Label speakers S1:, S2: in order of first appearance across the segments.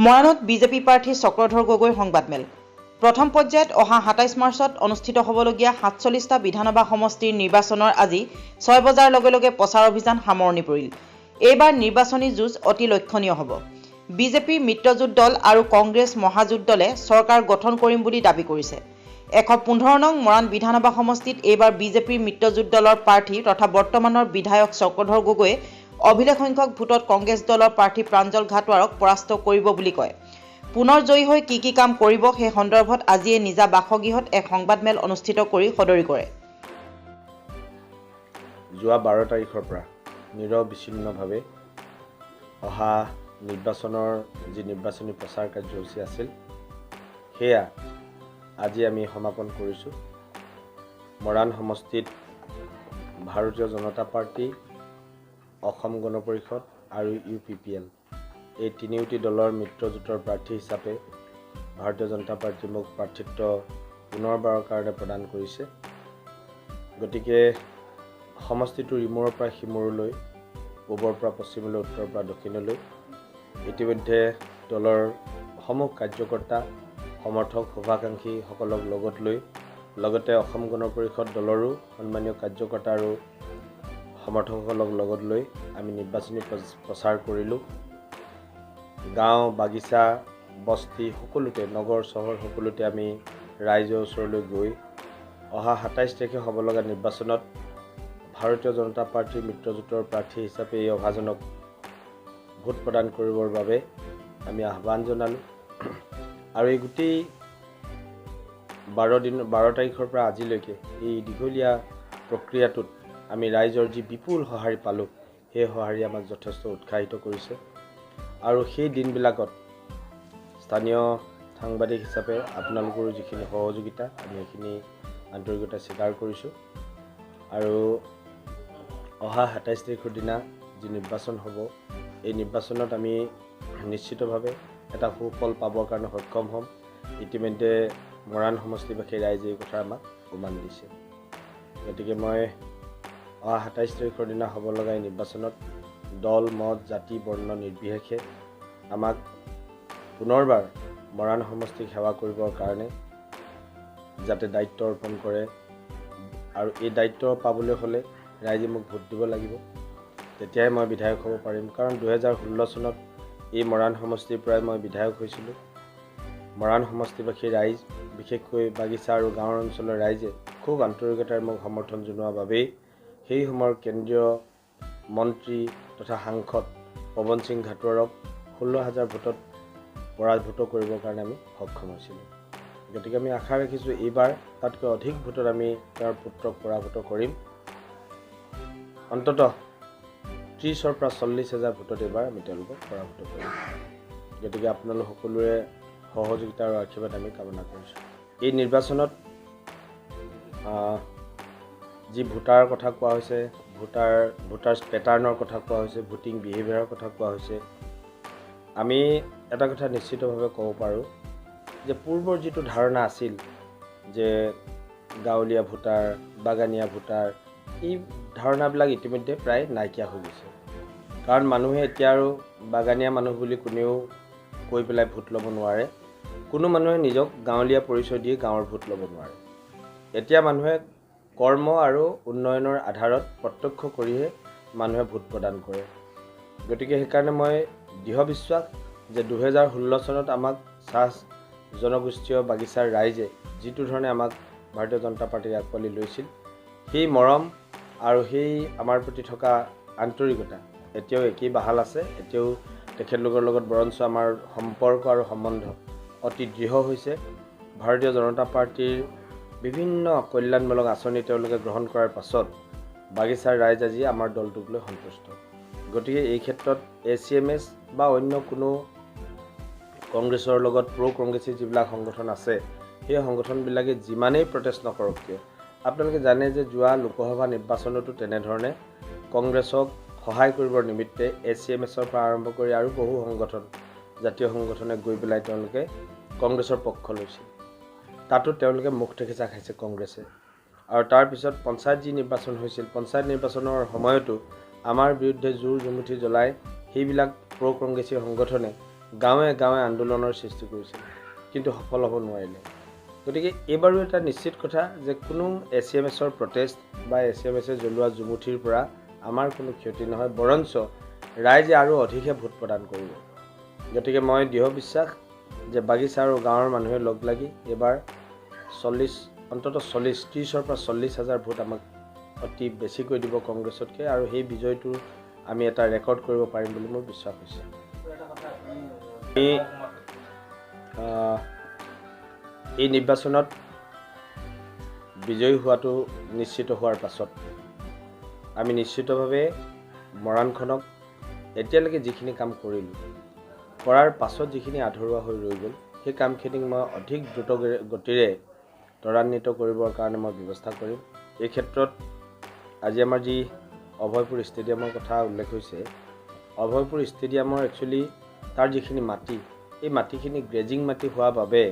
S1: মৰাণত বিজেপি প্ৰাৰ্থী চক্ৰধৰ গগৈৰ সংবাদমেল। প্ৰথম পৰ্যায়ত অহা 27 মাৰ্চত অনুষ্ঠিত হ'বলগীয়া 47টা বিধানসভা সমষ্টিৰ নিৰ্বাচনৰ আজি 6 বজাৰ লগে লগে প্ৰচাৰ অভিযান সামৰণি পৰিল। এইবাৰ নিৰ্বাচনী যুঁজ অতি লক্ষণীয় হ'ব। বিজেপিৰ মিত্ৰজোঁট দল আৰু কংগ্ৰেছ মহাজোঁট দলে চৰকাৰ গঠন কৰিম বুলি দাবী কৰিছে। 115 নং মৰাণ বিধানসভা সমষ্টিত এইবাৰ বিজেপিৰ মিত্ৰজোঁট দলৰ প্ৰাৰ্থী তথা বৰ্তমানৰ বিধায়ক চক্ৰধৰ গগৈয়ে অভিলেখ সংখ্যক ভোটত কংগ্ৰেছ দলৰ প্ৰাৰ্থী প্ৰাঞ্জল ঘাটোৱাৰক পৰাস্ত কৰিব বুলি কয়। পুনৰ জয়ী হৈ কি কি কাম কৰিব, সেই সন্দৰ্ভত আজিয়ে নিজা বাসগৃহত এক সংবাদমেল অনুষ্ঠিত কৰি সদৰি কৰে।
S2: যোৱা 12 তাৰিখৰ পৰা নিৰবিচ্ছিন্নভাৱে অহা নিৰ্বাচনৰ যি নিৰ্বাচনী প্ৰচাৰ কাৰ্যসূচী আছিল, সেয়া আজি আমি সমাপন কৰিছোঁ। মৰাণ সমষ্টিত ভাৰতীয় জনতা পাৰ্টী, অসম গণ পৰিষদ আৰু ইউ পি পি এল, এই তিনিওটি দলৰ মিত্ৰজোঁটৰ প্ৰাৰ্থী হিচাপে ভাৰতীয় জনতা পাৰ্টীয়ে মোক প্ৰাৰ্থিত্ব পুনৰবাৰৰ কাৰণে প্ৰদান কৰিছে। গতিকে সমষ্টিটোৰ ইমূৰৰ পৰা সিমূৰলৈ, পূবৰ পৰা পশ্চিমলৈ, উত্তৰৰ পৰা দক্ষিণলৈ ইতিমধ্যে দলৰ সমূহ কাৰ্যকৰ্তা, সমৰ্থক, শুভাকাংক্ষীসকলক লগত লৈ, লগতে অসম গণ পৰিষদ দলৰো সন্মানীয় কাৰ্যকৰ্তা আৰু সমৰ্থকসকলক লগত লৈ আমি নিৰ্বাচনী প্ৰচাৰ কৰিলোঁ। গাঁও, বাগিচা, বস্তি সকলোতে, নগৰ, চহৰ সকলোতে আমি ৰাইজৰ ওচৰলৈ গৈ অহা 27 তাৰিখে হ'ব লগা নিৰ্বাচনত ভাৰতীয় জনতা পাৰ্টীৰ মিত্ৰজোঁটৰ প্ৰাৰ্থী হিচাপে এই অভাজনক ভোট প্ৰদান কৰিবৰ বাবে আমি আহ্বান জনালোঁ। আৰু এই গোটেই 12 দিন, 12 তাৰিখৰ পৰা আজিলৈকে এই দীঘলীয়া প্ৰক্ৰিয়াটোত আমি ৰাইজৰ যি বিপুল সঁহাৰি পালোঁ, সেই সঁহাৰি আমাক যথেষ্ট উৎসাহিত কৰিছে। আৰু সেই দিনবিলাকত স্থানীয় সাংবাদিক হিচাপে আপোনালোকৰো যিখিনি সহযোগিতা, আমি সেইখিনি আন্তৰিকতা স্বীকাৰ কৰিছোঁ। আৰু অহা 27 তাৰিখৰ দিনা যি নিৰ্বাচন হ'ব, এই নিৰ্বাচনত আমি নিশ্চিতভাৱে এটা সুফল পাবৰ কাৰণে সক্ষম হ'ম। ইতিমধ্যে মৰাণ সমষ্টিবাসী ৰাইজে এই কথা আমাক উমান দিছে। গতিকে মই অহা 27 তাৰিখৰ দিনা হ'ব লগা এই নিৰ্বাচনত দল, মত, জাতি, বৰ্ণ নিৰ্বিশেষে আমাক পুনৰবাৰ মৰাণ সমষ্টিক সেৱা কৰিবৰ কাৰণে যাতে দায়িত্ব অৰ্পণ কৰে আৰু এই দায়িত্ব পাবলৈ হ'লে ৰাইজে মোক ভোট দিব লাগিব, তেতিয়াহে মই বিধায়ক হ'ব পাৰিম। কাৰণ 2016 চনত এই মৰাণ সমষ্টিৰ পৰাই মই বিধায়ক হৈছিলোঁ। মৰাণ সমষ্টিবাসী ৰাইজ, বিশেষকৈ বাগিচা আৰু গাঁৱৰ অঞ্চলৰ ৰাইজে খুব আন্তৰিকতাৰে মোক সমৰ্থন জনোৱাৰ বাবেই সেই সময়ৰ কেন্দ্ৰীয় মন্ত্ৰী তথা সাংসদ পৱন সিং ঘাটোৱাৰক 16 হাজাৰ ভোটত পৰাভূত কৰিবৰ কাৰণে আমি সক্ষম হৈছিলোঁ। গতিকে আমি আশা ৰাখিছোঁ, এইবাৰ তাতকৈ অধিক ভোটত আমি তেওঁৰ পুত্ৰক পৰাভূত কৰিম। অন্ততঃ 30ৰ পৰা 40 হাজাৰ ভোটত এইবাৰ আমি তেওঁলোকক পৰাভূত কৰিম। গতিকে আপোনালোক সকলোৰে সহযোগিতা আৰু আশীৰ্বাদ আমি কামনা কৰিছোঁ। এই নিৰ্বাচনত যি ভোটাৰ কথা কোৱা হৈছে, ভোটাৰ্ছ পেটাৰ্ণৰ কথা কোৱা হৈছে, ভোটিং বিহেভিয়াৰৰ কথা কোৱা হৈছে, আমি এটা কথা নিশ্চিতভাৱে ক'ব পাৰোঁ যে পূৰ্বৰ যিটো ধাৰণা আছিল যে গাঁৱলীয়া ভোটাৰ, বাগানীয়া ভোটাৰ, এই ধাৰণাবিলাক ইতিমধ্যে প্ৰায় নাইকিয়া হৈ গৈছে। কাৰণ মানুহে এতিয়া আৰু বাগানীয়া মানুহ বুলি কোনেও কৈ পেলাই ভোট ল'ব নোৱাৰে। কোনো মানুহে নিজক গাঁৱলীয়া পৰিচয় দি গাঁৱৰ ভোট ল'ব নোৱাৰে। এতিয়া মানুহে কৰ্ম আৰু উন্নয়নৰ আধাৰত প্ৰত্যক্ষ কৰিহে মানুহে ভোট প্ৰদান কৰে। গতিকে সেইকাৰণে মই দৃঢ় বিশ্বাস যে 2016 চনত আমাক চাহ জনগোষ্ঠীয় বাগিচাৰ ৰাইজে যিটো ধৰণে আমাক ভাৰতীয় জনতা পাৰ্টীক আঁকোৱালি লৈছিল, সেই মৰম আৰু সেই আমাৰ প্ৰতি থকা আন্তৰিকতা এতিয়াও একেই বাহাল আছে। এতিয়াও তেখেতলোকৰ লগত বৰঞ্চ আমাৰ সম্পৰ্ক আৰু সম্বন্ধ অতি দৃঢ় হৈছে। ভাৰতীয় জনতা পাৰ্টীৰ বিভিন্ন কল্যাণমূলক আঁচনি তেওঁলোকে গ্ৰহণ কৰাৰ পাছত বাগিচাৰ ৰাইজ আজি আমাৰ দলটোক লৈ সন্তুষ্ট। গতিকে এই ক্ষেত্ৰত এ চি এম এছ বা অন্য কোনো কংগ্ৰেছৰ লগত প্ৰ' কংগ্ৰেছী যিবিলাক সংগঠন আছে, সেই সংগঠনবিলাকে যিমানেই প্ৰটেষ্ট নকৰক কিয়, আপোনালোকে জানে যে যোৱা লোকসভা নিৰ্বাচনতো তেনেধৰণে কংগ্ৰেছক সহায় কৰিবৰ নিমিত্তে এ চি এম এছৰ পৰা আৰম্ভ কৰি আৰু বহু সংগঠন, জাতীয় সংগঠনে গৈ পেলাই তেওঁলোকে কংগ্ৰেছৰ পক্ষ লৈছিল। তাতো তেওঁলোকে মুখ থেকেচা খাইছে কংগ্ৰেছে। আৰু তাৰপিছত পঞ্চায়ত যি নিৰ্বাচন হৈছিল, পঞ্চায়ত নিৰ্বাচনৰ সময়তো আমাৰ বিৰুদ্ধে জোৰ জুমুঠি জ্বলাই সেইবিলাক প্ৰ' কংগ্ৰেছী সংগঠনে গাঁৱে গাঁৱে আন্দোলনৰ সৃষ্টি কৰিছিল, কিন্তু সফল হ'ব নোৱাৰিলে। গতিকে এইবাৰো এটা নিশ্চিত কথা যে কোনো এ চি এম এছৰ প্ৰটেষ্ট বা এ চি এম এছে জ্বলোৱা জুমুঠিৰ পৰা আমাৰ কোনো ক্ষতি নহয়, বৰঞ্চ ৰাইজে আৰু অধিকহে ভোট প্ৰদান কৰিব। গতিকে মই দৃঢ় বিশ্বাস যে বাগিচা আৰু গাঁৱৰ মানুহে লগ লাগি এইবাৰ অন্ততঃ 30ৰ পৰা 40 হাজাৰ ভোট আমাক অতি বেছিকৈ দিব কংগ্ৰেছতকৈ, আৰু সেই বিজয়টো আমি এটা ৰেকৰ্ড কৰিব পাৰিম বুলি মোৰ বিশ্বাস হৈছে। আমি এই নিৰ্বাচনত বিজয়ী হোৱাটো নিশ্চিত হোৱাৰ পাছত আমি নিশ্চিতভাৱে মৰাণখনক এতিয়ালৈকে যিখিনি কাম কৰিলোঁ, কৰাৰ পাছত যিখিনি আধৰুৱা হৈ ৰৈ গ'ল, সেই কামখিনিক মই অধিক দ্ৰুত গতিৰে ত্বৰান্বিত কৰিবৰ কাৰণে মই ব্যৱস্থা কৰিম। এই ক্ষেত্ৰত আজি আমাৰ যি অভয়পুৰ ষ্টেডিয়ামৰ কথা উল্লেখ হৈছে, অভয়পুৰ ষ্টেডিয়ামৰ একচুৱেলি তাৰ যিখিনি মাটি, এই মাটিখিনি গ্ৰেজিং মাটি হোৱাৰ বাবে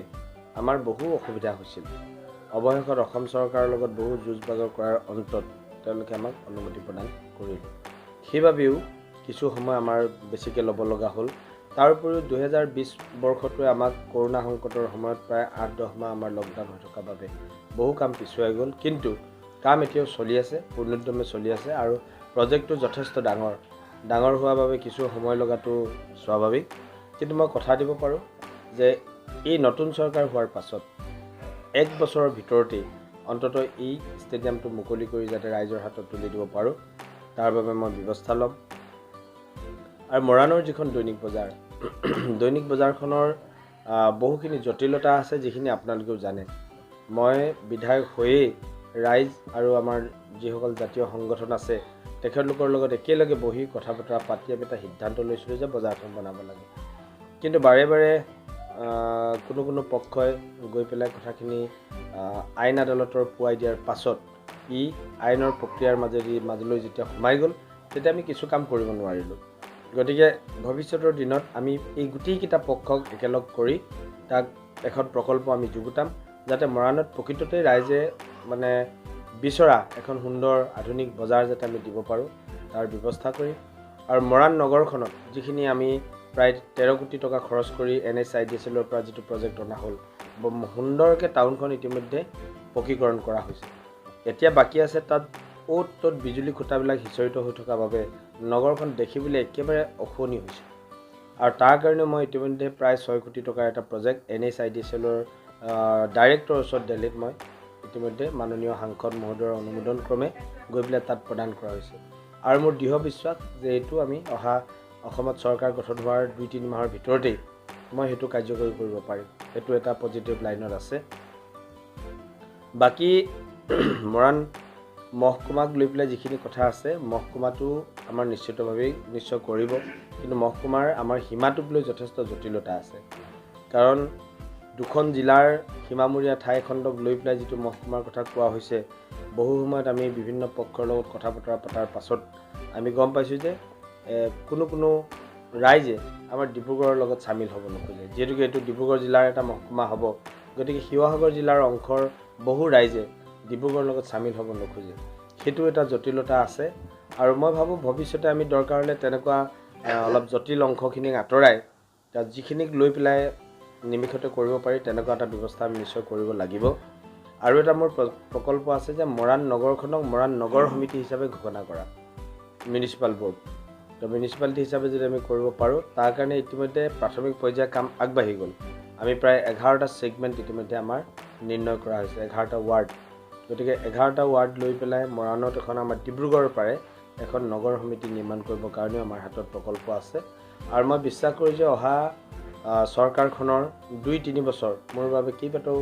S2: আমাৰ বহু অসুবিধা হৈছিল। অৱশেষত অসম চৰকাৰৰ লগত বহু যুঁজ বাগৰ কৰাৰ অন্তত তেওঁলোকে আমাক অনুমতি প্ৰদান কৰিলে। সেইবাবেও কিছু সময় আমাৰ বেছিকৈ ল'ব লগা হ'ল। তাৰ উপৰিও 2020 বৰ্ষটোৱে আমাক কৰোণা সংকটৰ সময়ত প্ৰায় 8-10 মাহ আমাৰ লকডাউন হৈ থকাৰ বাবে বহু কাম পিছুৱাই গ'ল, কিন্তু কাম এতিয়াও চলি আছে, পূৰ্ণোদ্যমে চলি আছে আৰু প্ৰজেক্টটো যথেষ্ট ডাঙৰ ডাঙৰ হোৱাৰ বাবে কিছু সময় লগাটো স্বাভাৱিক। কিন্তু মই কথা দিব পাৰোঁ যে এই নতুন চৰকাৰ হোৱাৰ পাছত 1 বছৰৰ ভিতৰতেই অন্ততঃ এই ষ্টেডিয়ামটো মুকলি কৰি যাতে ৰাইজৰ হাতত তুলি দিব পাৰোঁ তাৰ বাবে মই ব্যৱস্থা ল'ম। আৰু মৰাণৰ যিখন দৈনিক বজাৰ, দৈনিক বজাৰখনৰ বহুখিনি জটিলতা আছে যিখিনি আপোনালোকেও জানে। মই বিধায়ক হৈয়েই ৰাইজ আৰু আমাৰ যিসকল জাতীয় সংগঠন আছে তেখেতলোকৰ লগত একেলগে বহি কথা বতৰা পাতি আমি এটা সিদ্ধান্ত লৈছিলোঁ যে বজাৰখন বনাব লাগে। কিন্তু বাৰে বাৰে কোনো কোনো পক্ষই গৈ পেলাই কথাখিনি আইন আদালতৰ পোৱাই দিয়াৰ পাছত ই আইনৰ প্ৰক্ৰিয়াৰ মাজলৈ যেতিয়া সোমাই গ'ল তেতিয়া আমি কিছু কাম কৰিব নোৱাৰিলোঁ। গতিকে ভৱিষ্যতৰ দিনত আমি এই গোটেইকেইটা পক্ষক একেলগ কৰি তাক এখন প্ৰকল্প আমি যুগুতাম, যাতে মৰাণত প্ৰকৃততে ৰাইজে মানে বিচৰা এখন সুন্দৰ আধুনিক বজাৰ যাতে আমি দিব পাৰোঁ তাৰ ব্যৱস্থা কৰিম। আৰু মৰাণ নগৰখনত যিখিনি আমি প্ৰায় 13 কোটি টকা খৰচ কৰি N H I D S এলৰ পৰা যিটো প্ৰজেক্ট অনা হ'ল, সুন্দৰকৈ টাউনখন ইতিমধ্যে পকীকৰণ কৰা হৈছে। এতিয়া বাকী আছে তাত অ'ত ত'ত বিজুলী খুঁটাবিলাক সিঁচৰিত হৈ থকাৰ বাবে নগৰখন দেখিবলৈ একেবাৰে অশুৱনি হৈছে। আৰু তাৰ কাৰণে মই ইতিমধ্যে প্ৰায় 6 কোটি টকাৰ এটা project N H I D S এলৰ ডাইৰেক্টৰৰ ওচৰত দিল্লীত মই ইতিমধ্যে মাননীয় সাংসদ মহোদয়ৰ অনুমোদন ক্ৰমে গৈ পেলাই তাত প্ৰদান কৰা হৈছে। আৰু মোৰ দৃঢ় বিশ্বাস যে এইটো আমি অহা অসমত চৰকাৰ গঠন হোৱাৰ 2-3 মাহৰ ভিতৰতেই মই সেইটো কাৰ্যকৰী কৰিব পাৰিম। সেইটো এটা পজিটিভ লাইনত আছে। বাকী মৰাণ মহকুমাক লৈ পেলাই যিখিনি কথা আছে, মহকুমাটো আমাৰ নিশ্চিতভাৱেই নিশ্চয় কৰিব, কিন্তু মহকুমাৰ আমাৰ সীমাটোক লৈ যথেষ্ট জটিলতা আছে। কাৰণ দুখন জিলাৰ সীমামূৰীয়া ঠাইখণ্ডক লৈ পেলাই যিটো মহকুমাৰ কথা কোৱা হৈছে, বহু সময়ত আমি বিভিন্ন পক্ষৰ লগত কথা বতৰা পতাৰ পাছত আমি গম পাইছোঁ যে কোনো কোনো ৰাইজে আমাৰ ডিব্ৰুগড়ৰ লগত চামিল হ'ব নোখোজে। যিহেতুকে এইটো ডিব্ৰুগড় জিলাৰ এটা মহকুমা হ'ব, গতিকে শিৱসাগৰ জিলাৰ অংশৰ বহু ৰাইজে ডিব্ৰুগড়ৰ লগত চামিল হ'ব নোখোজে। সেইটো এটা জটিলতা আছে। আৰু মই ভাবোঁ ভৱিষ্যতে আমি দৰকাৰ হ'লে তেনেকুৱা অলপ জটিল অংশখিনিক আঁতৰাই তাত যিখিনিক লৈ পেলাই নিমিষতে কৰিব পাৰি তেনেকুৱা এটা ব্যৱস্থা আমি নিশ্চয় কৰিব লাগিব। আৰু এটা মোৰ প্ৰকল্প আছে যে মৰাণ নগৰখনক মৰাণ নগৰ সমিতি হিচাপে ঘোষণা কৰা, মিউনিচিপাল বৰ্ড। তো মিউনিচিপালিটি হিচাপে যদি আমি কৰিব পাৰোঁ তাৰ কাৰণে ইতিমধ্যে প্ৰাথমিক পৰ্যায়ৰ কাম আগবাঢ়ি গ'ল। আমি প্ৰায় 11টা ছেগমেণ্ট ইতিমধ্যে আমাৰ নিৰ্ণয় কৰা হৈছে, 11টা ৱাৰ্ড। গতিকে 11টা ৱাৰ্ড লৈ পেলাই মৰাণত এখন আমাৰ ডিব্ৰুগড়ৰ পাৰে এখন নগৰ সমিতি নিৰ্মাণ কৰিবৰ কাৰণেও আমাৰ হাতত প্ৰকল্প আছে। আৰু মই বিশ্বাস কৰোঁ যে অহা চৰকাৰখনৰ 2-3 বছৰ মোৰ বাবে কেইবাটাও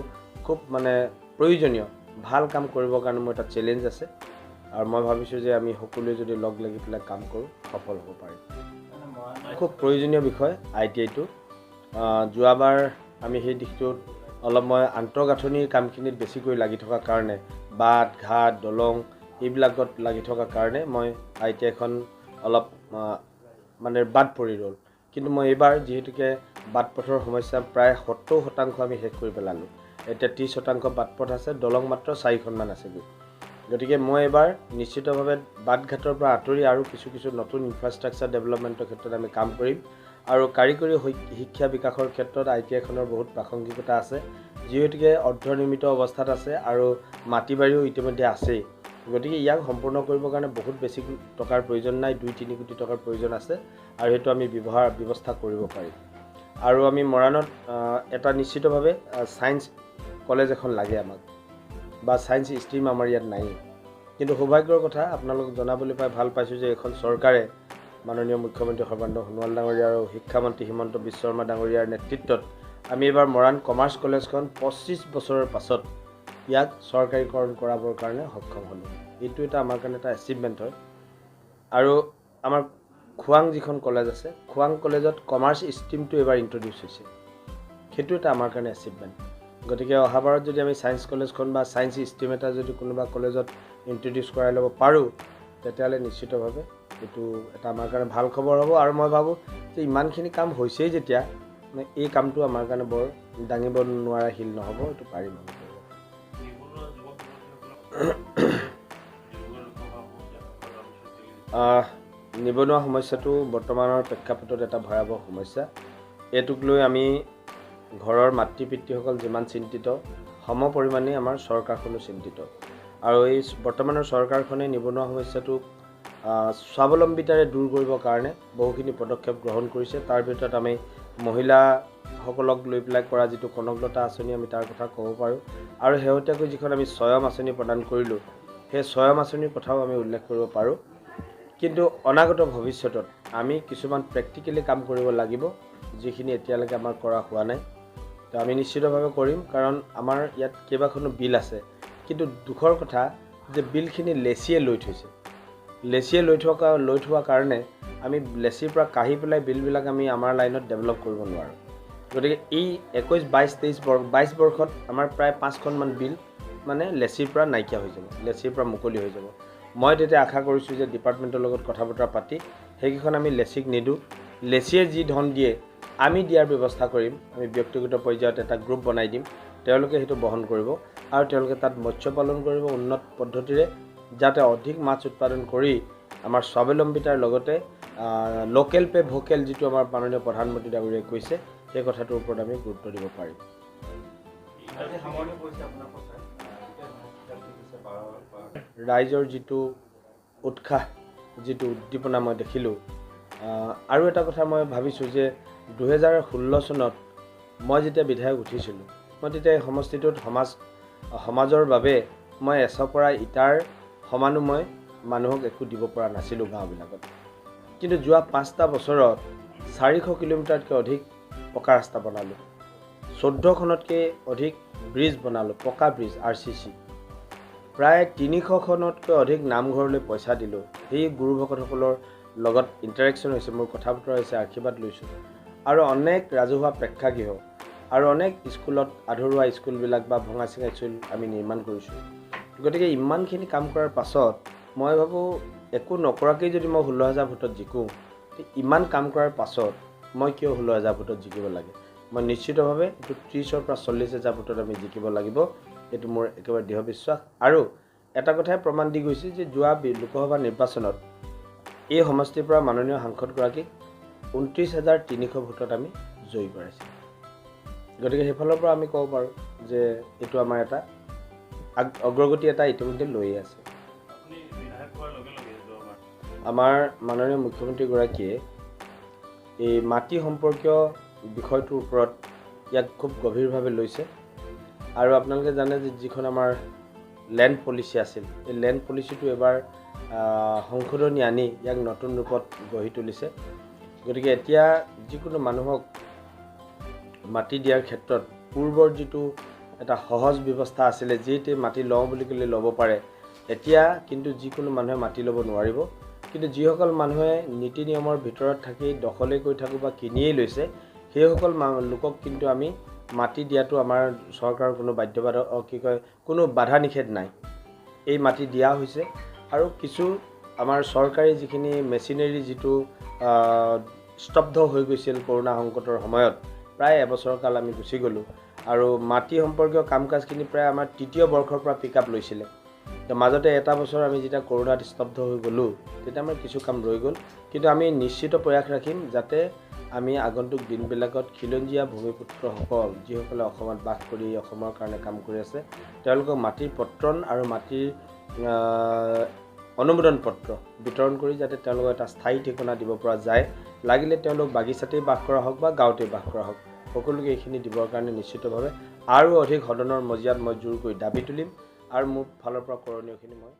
S2: খুব মানে প্ৰয়োজনীয় ভাল কাম কৰিবৰ কাৰণে মোৰ এটা চেলেঞ্জ আছে। আৰু মই ভাবিছোঁ যে আমি সকলোৱে যদি লগ লাগি পেলাই কাম কৰোঁ সফল হ'ব পাৰিম। খুব প্ৰয়োজনীয় বিষয় I T আইটো। যোৱাবাৰ আমি সেই দিশটোত অলপ মই আন্তঃগাঁথনিৰ কামখিনিত বেছিকৈ লাগি থকাৰ কাৰণে, বাট ঘাট দলং এইবিলাকত লাগি থকাৰ কাৰণে মই I T আইখন অলপ মানে বাদ পৰি ৰ'ল। কিন্তু মই এইবাৰ যিহেতুকে বাট পথৰ সমস্যা প্ৰায় 70% আমি শেষ কৰি পেলালোঁ, এতিয়া 30% বাট পথ আছে, দলং মাত্ৰ 4খনমান আছেগৈ। গতিকে মই এইবাৰ নিশ্চিতভাৱে বাট ঘাটৰ পৰা আঁতৰি আৰু কিছু কিছু নতুন ইনফ্ৰাষ্ট্ৰাকচাৰ ডেভেলপমেণ্টৰ ক্ষেত্ৰত আমি কাম কৰিম। আৰু কাৰিকৰী শিক্ষা বিকাশৰ ক্ষেত্ৰত I T আইখনৰ বহুত প্ৰাসংগিকতা আছে, যিহেতুকে অৰ্ধনিৰ্মিত অৱস্থাত আছে আৰু মাটি বাৰীও ইতিমধ্যে আছেই। গতিকে ইয়াক সম্পূৰ্ণ কৰিবৰ কাৰণে বহুত বেছি টকাৰ প্ৰয়োজন নাই, 2-3 কোটি টকাৰ প্ৰয়োজন আছে আৰু সেইটো আমি ব্যৱস্থা কৰিব পাৰিম। আৰু আমি মৰাণত এটা নিশ্চিতভাৱে ছায়েন্স কলেজ এখন লাগে আমাক, বা ছায়েন্স ষ্ট্ৰীম আমাৰ ইয়াত নায়েই। কিন্তু সৌভাগ্যৰ কথা আপোনালোকক জনাবলৈ পাই ভাল পাইছোঁ যে এইখন চৰকাৰে মাননীয় মুখ্যমন্ত্ৰী সৰ্বানন্দ সোণোৱাল ডাঙৰীয়া আৰু শিক্ষামন্ত্ৰী হিমন্ত বিশ্ব শৰ্মা ডাঙৰীয়াৰ নেতৃত্বত আমি এইবাৰ মৰাণ কমাৰ্চ কলেজখন 25 বছৰৰ পাছত ইয়াক চৰকাৰীকৰণ কৰাবৰ কাৰণে সক্ষম হ'লোঁ। এইটো এটা আমাৰ কাৰণে এটা এচিভমেণ্ট হয়। আৰু আমাৰ খোৱাং যিখন কলেজ আছে, খোৱাং কলেজত কমাৰ্চ ষ্ট্ৰীমটো এইবাৰ ইণ্ট্ৰডিউচ হৈছে, সেইটো এটা আমাৰ কাৰণে এচিভমেণ্ট। গতিকে অহাবাৰত যদি আমি ছায়েন্স কলেজখন বা ছায়েন্স ষ্ট্ৰীম এটা যদি কোনোবা কলেজত ইণ্ট্ৰডিউচ কৰাই ল'ব পাৰোঁ, তেতিয়াহ'লে নিশ্চিতভাৱে এইটো এটা আমাৰ কাৰণে ভাল খবৰ হ'ব। আৰু মই ভাবোঁ যে ইমানখিনি কাম হৈছেই যেতিয়া, মানে এই কামটো আমাৰ কাৰণে বৰ দাঙিব নোৱাৰা শিল নহ'ব, এইটো পাৰিম আমি কৰিব। নিবনুৱা সমস্যাটো বৰ্তমানৰ প্ৰেক্ষাপটত এটা ভয়াৱহ সমস্যা। এইটোক লৈ আমি ঘৰৰ মাতৃ পিতৃসকল যিমান চিন্তিত, সম পৰিমাণে আমাৰ চৰকাৰখনো চিন্তিত। আৰু এই বৰ্তমানৰ চৰকাৰখনে নিবনুৱা সমস্যাটোক স্বাৱলম্বিতাৰে দূৰ কৰিবৰ কাৰণে বহুখিনি পদক্ষেপ গ্ৰহণ কৰিছে। তাৰ ভিতৰত আমি মহিলাসকলক লৈ পেলাই কৰা যিটো কনকলতা আঁচনি, আমি তাৰ কথা ক'ব পাৰোঁ। আৰু শেহতীয়াকৈ যিখন আমি স্বয়ং আঁচনি প্ৰদান কৰিলোঁ, সেই স্বয়ং আঁচনিৰ কথাও আমি উল্লেখ কৰিব পাৰোঁ। কিন্তু অনাগত ভৱিষ্যতত আমি কিছুমান প্ৰেক্টিকেলি কাম কৰিব লাগিব, যিখিনি এতিয়ালৈকে আমাৰ কৰা হোৱা নাই। তো আমি নিশ্চিতভাৱে কৰিম, কাৰণ আমাৰ ইয়াত কেইবাখনো বিল আছে। কিন্তু দুখৰ কথা যে বিলখিনি লেচিয়ে লৈ থৈছে। লেচিয়ে লৈ থোৱা কাৰণে আমি লেচিৰ পৰা কাঢ়ি পেলাই বিলবিলাক আমি আমাৰ লাইনত ডেভেলপ কৰিব নোৱাৰোঁ। গতিকে এই 21, 22, 23 22 বৰ্ষত আমাৰ প্ৰায় 5খনমান বিল মানে লেচিৰ পৰা নাইকিয়া হৈ যাব, লেচিৰ পৰা মুকলি হৈ যাব। মই তেতিয়া আশা কৰিছোঁ যে ডিপাৰ্টমেণ্টৰ লগত কথা বতৰা পাতি সেইকেইখন আমি লেচিক নিদিওঁ, লেচিয়ে যি ধন দিয়ে আমি দিয়াৰ ব্যৱস্থা কৰিম। আমি ব্যক্তিগত পৰ্যায়ত এটা গ্ৰুপ বনাই দিম, তেওঁলোকে সেইটো বহন কৰিব আৰু তেওঁলোকে তাত মৎস্য পালন কৰিব উন্নত পদ্ধতিৰে, যাতে অধিক মাছ উৎপাদন কৰি আমাৰ স্বাৱলম্বিতাৰ লগতে লোকেল পে ভোকেল যিটো আমাৰ মাননীয় প্ৰধানমন্ত্ৰী ডাঙৰীয়াই কৈছে, সেই কথাটোৰ ওপৰত আমি গুৰুত্ব দিব পাৰিম। ৰাইজৰ যিটো উৎসাহ, যিটো উদ্দীপনা মই দেখিলোঁ। আৰু এটা কথা মই ভাবিছোঁ যে 2016 চনত মই যেতিয়া বিধায়ক উঠিছিলোঁ, মই তেতিয়া এই সমষ্টিটোত সমাজৰ বাবে মই এচপৰা ইটাৰ সমানো মই মানুহক একো দিব পৰা নাছিলোঁ গাঁওবিলাকত। কিন্তু যোৱা 5টা বছৰত 400 কিলোমিটাৰতকৈ অধিক পকা ৰাস্তা বনালোঁ, 14খনতকৈ অধিক ব্ৰিজ বনালোঁ, পকা ব্ৰিজ RCC, প্ৰায় 300খনতকৈ অধিক নামঘৰলৈ পইচা দিলোঁ। সেই গুৰু ভকতসকলৰ লগত ইণ্টাৰেকশ্যন হৈছে, মোৰ কথা বতৰা হৈছে, আশীৰ্বাদ লৈছোঁ। আৰু অনেক ৰাজহুৱা প্ৰেক্ষাগৃহ আৰু অনেক স্কুলত আধৰুৱা স্কুলবিলাক বা ভঙা চিঙা স্কুল আমি নিৰ্মাণ কৰিছোঁ। গতিকে ইমানখিনি কাম কৰাৰ পাছত মই ভাবোঁ একো নকৰাকেই যদি মই 16,000 ভোটত জিকোঁ, ইমান কাম কৰাৰ পাছত মই কিয় 16,000 ভোটত জিকিব লাগে? মই নিশ্চিতভাৱে এইটো 30ৰ পৰা 40,000 ভোটত আমি জিকিব লাগিব, এইটো মোৰ একেবাৰে দৃঢ় বিশ্বাস। আৰু এটা কথাই প্ৰমাণ দি গৈছে যে যোৱা লোকসভা নিৰ্বাচনত এই সমষ্টিৰ পৰা মাননীয় সাংসদগৰাকীক 29,300 ভোটত আমি জয়ী কৰাইছিলোঁ। গতিকে সেইফালৰ পৰা আমি ক'ব পাৰোঁ যে এইটো আমাৰ এটা অগ্ৰগতি এটা ইতিমধ্যে লৈয়ে আছে। আমাৰ মাননীয় মুখ্যমন্ত্ৰীগৰাকীয়ে এই মাটি সম্পৰ্কীয় বিষয়টোৰ ওপৰত ইয়াক খুব গভীৰভাৱে লৈছে। আৰু আপোনালোকে জানে যে যিখন আমাৰ লেণ্ড পলিচি আছিল, এই লেণ্ড পলিচিটো এবাৰ সংশোধনী আনি ইয়াক নতুন ৰূপত গঢ়ি তুলিছে। গতিকে এতিয়া যিকোনো মানুহক মাটি দিয়াৰ ক্ষেত্ৰত পূৰ্বৰ যিটো এটা সহজ ব্যৱস্থা আছিলে, যিটো মাটি লওঁ বুলি ক'লে ল'ব পাৰে, এতিয়া কিন্তু যিকোনো মানুহে মাটি ল'ব নোৱাৰিব। কিন্তু যিসকল মানুহে নীতি নিয়মৰ ভিতৰত থাকি দখলেই কৰি থাকোঁ বা কিনিয়েই লৈছে, সেইসকল লোকক কিন্তু আমি মাটি দিয়াটো আমাৰ চৰকাৰৰ কোনো বাধ্যবাধক কি কয় কোনো বাধা নিষেধ নাই, এই মাটি দিয়া হৈছে। আৰু কিছু আমাৰ চৰকাৰী যিখিনি মেচিনেৰী যিটো স্তব্ধ হৈ গৈছিল কৰোণা সংকটৰ সময়ত, প্ৰায় এবছৰ কাল আমি গুচি গ'লোঁ। আৰু মাটি সম্পৰ্কীয় কাম কাজখিনি প্ৰায় আমাৰ তৃতীয় বৰ্ষৰ পৰা পিক আপ লৈছিলে। তো মাজতে এটা বছৰ আমি যেতিয়া কৰোণাত স্তব্ধ হৈ গ'লোঁ, তেতিয়া আমাৰ কিছু কাম ৰৈ গ'ল। কিন্তু আমি নিশ্চিত প্ৰয়াস ৰাখিম যাতে আমি আগন্তুক দিনবিলাকত খিলঞ্জীয়া ভূমিপুত্ৰসকল, যিসকলে অসমত বাস কৰি অসমৰ কাৰণে কাম কৰি আছে, তেওঁলোকক মাটিৰ পত্ৰণ আৰু মাটিৰ অনুমোদন পত্ৰ বিতৰণ কৰি যাতে তেওঁলোকক এটা স্থায়ী ঠিকনা দিব পৰা যায়, লাগিলে তেওঁলোক বাগিচাতেই বাস কৰা হওক বা গাঁৱতেই বাস কৰা হওক, সকলোকে এইখিনি দিবৰ কাৰণে নিশ্চিতভাৱে আৰু অধিক সদনৰ মজিয়াত মই জোৰকৈ দাবী তুলিম আৰু মোৰ ফালৰ পৰা কৰণীয়খিনি মই